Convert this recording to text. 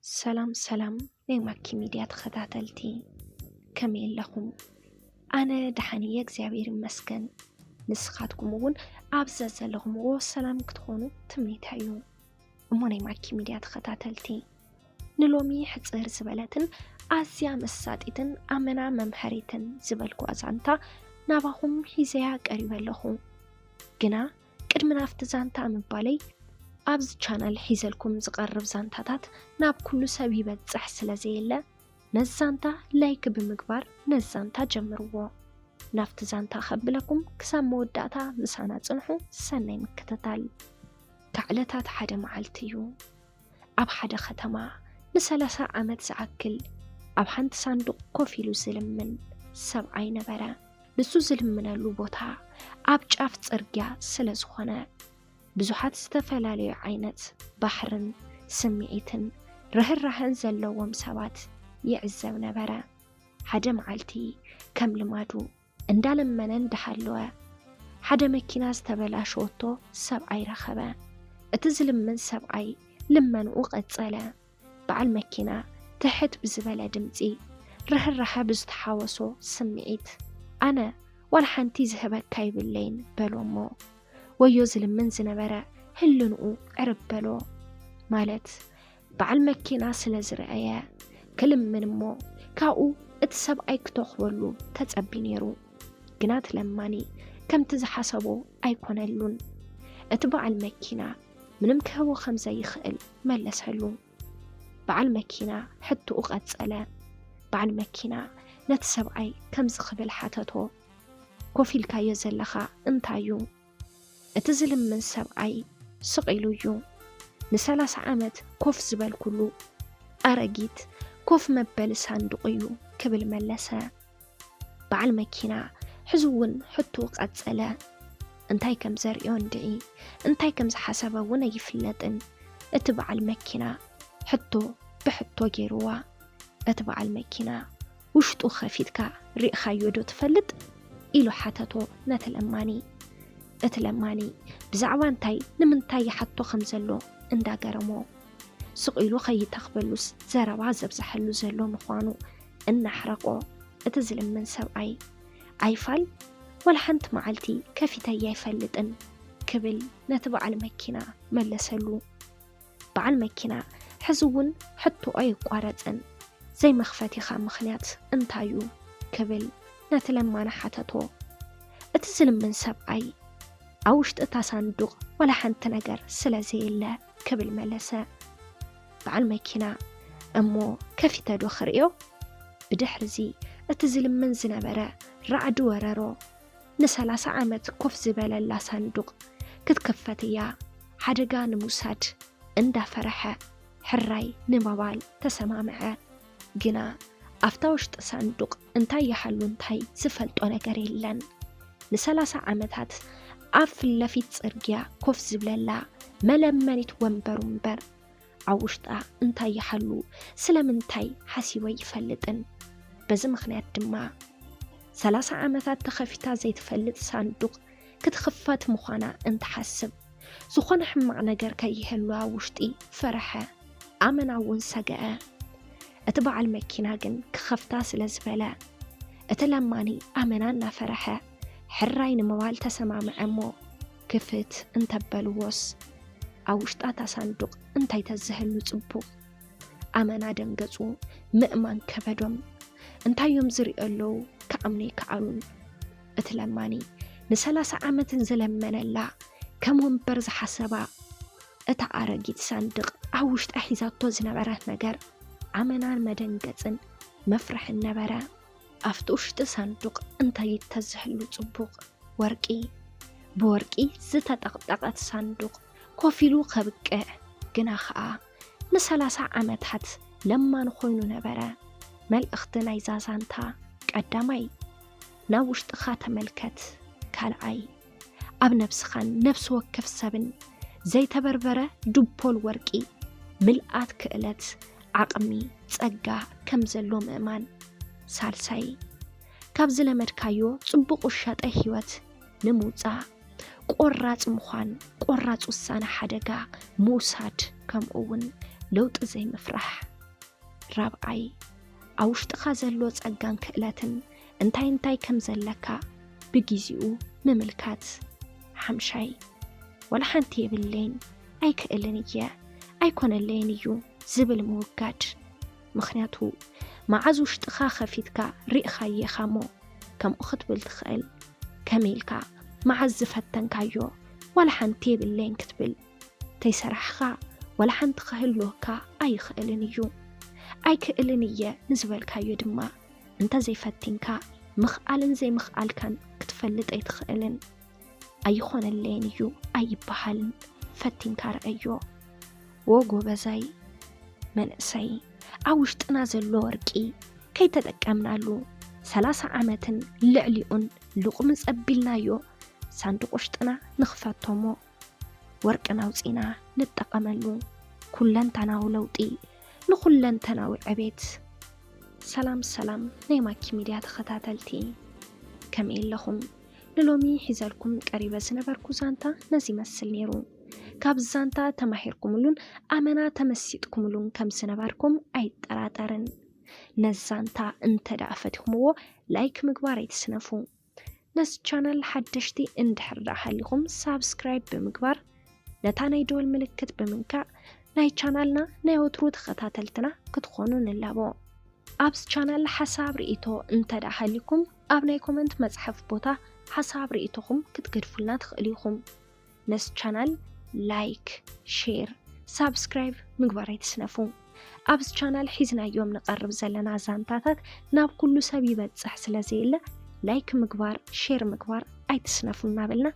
ሰላም ሰላም ናይ ማኪ ሚድያ ተኸታተልቲ፣ ከመይ ኣለኹም? ኣነ ደሓን እየ እግዚኣብሔር ይመስገን። ንስኻትኩም እውን ኣብ ዘዘለኹምዎ ሰላም ክትኾኑ ትምኒተይ እዩ። እሞ ናይ ማኪ ሚድያ ተኸታተልቲ፣ ንሎሚ ሕፅር ዝበለትን ኣዝያ መሳጢትን ኣመና መምሀሪትን ዝበልኩዋ ዛንታ ናባኹም ሒዘያ ቀሪበ ኣለኹ። ግና ቅድሚ ናብቲ ዛንታ ምባለይ፣ ኣብዚ ቻናል ሒዘልኩም ዝቐርብ ዛንታታት ናብ ኩሉ ሰብ ይበጽሕ ስለ ዘየለ፣ ነዚ ዛንታ ላይክ ብምግባር ነዚ ዛንታ ጀምርዎ። ናብቲ ዛንታ ከብለኩም ክሳብ መወዳእታ ምሳና ጽንሑ። ሰናይ ምክትታል። ካብ ዕለታት ሓደ መዓልቲ እዩ። ኣብ ሓደ ከተማ ንሰላሳ ዓመት ዝኣክል ኣብ ሓንቲ ሳንዱቕ ኮፍ ኢሉ ዝልምን ሰብኣይ ነበረ። ንሱ ዝልምነሉ ቦታ ኣብ ጫፍ ጽርግያ ስለ ዝኾነ፣ ብዙሓት ዝተፈላለዩ ዓይነት ባሕርን ስምዒትን ርህራህን ዘለዎም ሰባት ይዕዘብ ነበረ። ሓደ መዓልቲ ከም ልማዱ እንዳለመነ እንዳሃለወ፣ ሓደ መኪና ዝተበላሸወቶ ሰብኣይ ረኸበ። እቲ ዝልምን ሰብኣይ ልመንኡ ቀጸለ። በዓል መኪና ትሕት ብዝበለ ድምጺ፣ ርህራሀ ብዝተሓወሶ ስምዒት፣ "ኣነ ዋላ ሓንቲ ዝህበካ የብለይን" በሎ እሞ፣ ወዮ ዝልምን ዝነበረ ህልንኡ ዕርብ በሎ። ማለት፣ በዓል መኪና ስለ ዝረኣየ ክልምን እሞ፣ ካብኡ እቲ ሰብኣይ ክተኽበሉ ተጸቢ ነይሩ። ግና እቲ ለማኒ ከምቲ ዝሓሰቦ ኣይኮነሉን። እቲ በዓል መኪና ምንም ክህቦ ከም ዘይኽእል መለሰሉ። በዓል መኪና ሕቶኡ ቀጸለ። በዓል መኪና ነቲ ሰብኣይ ከምዚ ክብል ሓተቶ፣ "ኮፍ ኢልካዮ ዘለኻ እንታይ እዩ?" እቲ ዝልምን ሰብኣይ ስቕ ኢሉ እዩ። "ንሰላሳ ዓመት ኮፍ ዝበልኩሉ ኣረጊት ኮፍ መበሊ ሳንዱቕ እዩ" ክብል መለሰ። በዓል መኪና ሕዚ እውን ሕቶኡ ቀጸለ። እንታይ ከም ዘርእዮ እንድዒ፣ እንታይ ከም ዝሓሰበ እውን ኣይፍለጥን። እቲ በዓል መኪና ሕቶ ብሕቶ ገይርዋ። እቲ በዓል መኪና፣ "ውሽጡ ከፊትካ ርኢኻዮ ዶ ትፈልጥ?" ኢሉ ሓተቶ ነቲ ለማኒ። እቲ ለማኒ ብዛዕባ እንታይ ንምንታይ ይሓቶ ከም ዘሎ እንዳገረሞ፣ ስቕ ኢሉ ከይተኽበሉስ ዘረባ ዘብዝሐሉ ዘሎ ምዃኑ እናሕረቆ፣ እቲ ዝልምን ሰብኣይ፣ "ኣይፋል፣ ዋላ ሓንቲ መዓልቲ ከፊተያ ኣይፈልጥን" ክብል ነቲ በዓል መኪና መለሰሉ። በዓል መኪና ሕዚ እውን ሕቶኡ ኣየቋረጸን። "ዘይመኽፈቲኻ ምኽንያት እንታይ እዩ?" ክብል ነቲ ለማኒ ሓተቶ። እቲ ዝልምን ሰብኣይ፣ "ኣብ ውሽጢ እታ ሳንዱቕ ዋላ ሓንቲ ነገር ስለ ዘየለ" ክብል መለሰ። በዓል መኪና፣ "እሞ ከፊተ ዶ ክርእዮ?" ብድሕርዚ እቲ ዝልምን ዝነበረ ራዕዲ ወረሮ። ንሰላሳ ዓመት ኮፍ ዝበለላ ሳንዱቕ ክትክፈት እያ። ሓደጋ ንምውሳድ እንዳፈረሐ ሕራይ ንምባል ተሰማምዐ። ግና ኣብታ ውሽጢ ሳንዱቕ እንታይ ይሃሉ እንታይ ዝፈልጦ ነገር የለን። ንሰላሳ ዓመታት ኣብ ፊት ለፊት ጽርግያ ኮፍ ዝብለላ መለመኒት ወንበሩ እምበር፣ ኣብ ውሽጣ እንታይ ይሃሉ ስለምንታይ ሓሲቡ ኣይፈልጥን። በዚ ምኽንያት ድማ፣ ሰላሳ ዓመታት ተኸፊታ ዘይትፈልጥ ሳንዱቕ ክትኽፈት ምዃና እንትሓስብ፣ ዝኾነ ሕማቕ ነገር ከይህሉ ኣብ ውሽጢ ፈረሐ። ኣመና እውን ሰገአ። እቲ በዓል መኪና ግን ክኸፍታ ስለ ዝበለ፣ እቲ ለማኒ ኣመና እናፈረሐ ሕራይ ንምባል ተሰማምዐ እሞ፣ ክፍት እንተበልዎስ፣ ኣብ ውሽጣ እታ ሳንዱቕ እንታይ ተዝህሉ ጽቡቕ? ኣመና ደንገጹ፣ ምእማን ከበዶም። እንታይ እዮም ዝርእዩ ኣለዉ? ክኣምኑ ኣይከኣሉን። እቲ ለማኒ ንሰላሳ ዓመትን ዝለመነላ፣ ከም ወንበር ዝሓሰባ እታ ኣረጊት ሳንዱቕ፣ ኣብ ውሽጣ ሒዛቶ ዝነበረት ነገር ኣመናን መደንገጽን መፍርሕን ነበረ። ኣብቲ ውሽጢ ሳንዱቕ እንታይ ተዝህሉ ጽቡቕ? ወርቂ። ብወርቂ ዝተጠቕጠቐት ሳንዱቕ ኮፍ ኢሉ ከብቅዕ፣ ግና ኸኣ ንሰላሳ ዓመታት ለማኒ ኮይኑ ነበረ። መልእኽቲ ናይዛ ዛንታ፣ ቀዳማይ፣ ናብ ውሽጥኻ ተመልከት። ካልኣይ፣ ኣብ ነብስኻን ነፍሲ ወከፍ ሰብን ዘይተበርበረ ዱፖል ወርቂ፣ ምልኣት ክእለት፣ ዓቕሚ፣ ጸጋ ከም ዘሎ ምእማን። ሳልሳይ፣ ካብ ዝለመድካዮ ጽቡቕ ውሻጠ ህይወት ንምውጻእ ቆራጽ ምዃን፣ ቆራጽ ውሳነ ሓደጋ ምውሳድ፣ ከምኡ እውን ለውጢ ዘይምፍራሕ። ራብዓይ፣ ኣብ ውሽጥኻ ዘሎ ጸጋን ክእለትን እንታይ እንታይ ከም ዘለካ ብግዜኡ ምምልካት። ሓምሻይ፣ ዋላ ሓንቲ የብለይን፣ ኣይክእልን እየ፣ ኣይኮነለይን እዩ ዝብል ምውጋድ። ምኽንያቱ መዓዝ ውሽጥኻ ከፊትካ ርኢኻዮ ኢኻ እሞ ከምኡ ክትብል ትኽእል። ከመይ ኢልካ መዓዝ ዝፈተንካዮ ዋላ ሓንቲ የብለይን ክትብል? ተይሰራሕኻ ዋላ ሓንቲ ክህልወካ ኣይኽእልን እዩ። ኣይክእልን እየ ንዝበልካዮ ድማ እንተዘይፈቲንካ ምኽኣልን ዘይምኽኣልካን ክትፈልጥ ኣይትኽእልን። ኣይኾነለይን እዩ ኣይበሃልን፣ ፈቲንካ ርኣዮ። ወ ጎበዛይ መንእሰይ፣ ኣብ ውሽጥና ዘሎ ወርቂ ከይተጠቀምናሉ ሰላሳ ዓመትን ልዕሊኡን ልቑምጽ ኣቢልናዮ ሳንዱቕ ውሽጥና ንኽፈቶ እሞ ወርቅና ኣውጺና ንጠቐመሉ። ኩለንተናዊ ለውጢ ንኹለንተናዊ ዕቤት። ሰላም ሰላም ናይ ማኪ ሚድያ ተኸታተልቲ፣ ከመይ ኣለኹም? ንሎሚ ሒዘልኩም ቀሪበ ዝነበርኩ ዛንታ ነዚ ይመስል ነይሩ። ካብ ዛንታ ተማሂርኩምሉን ኣመና ተመሲጥኩምሉን ከም ዝነበርኩም ኣይጠራጠርን። ነዚ ዛንታ እንተ ደኣ ፈቲኹምዎ ላይክ ምግባር ኣይትስነፉ። ነዚ ቻናል ሓደሽቲ እንድሕር ደኣ ሃሊኹም ሳብስክራይብ ብምግባር ነታ ናይ ደወል ምልክት ብምንካእ ናይ ቻናልና ናይ ወትሩ ተኸታተልትና ክትኾኑ ንላቦ። ኣብዚ ቻናል ሓሳብ ርእይቶ እንተ ደኣ ሃሊኩም ኣብ ናይ ኮመንት መጽሓፍ ቦታ ሓሳብ ርእይቶኹም ክትገድፉልና ትኽእሉ ኢኹም። ነዚ ቻናል ላይክ፣ ሼር፣ ሳብስክራይብ ምግባር ኣይትስነፉ። ኣብዚ ቻናል ሒዝናዮም ንቐርብ ዘለና ዛንታታት ናብ ኩሉ ሰብ ይበጽሕ ስለ ዘየለ ላይክ ምግባር፣ ሼር ምግባር ኣይትስነፉ እናበልና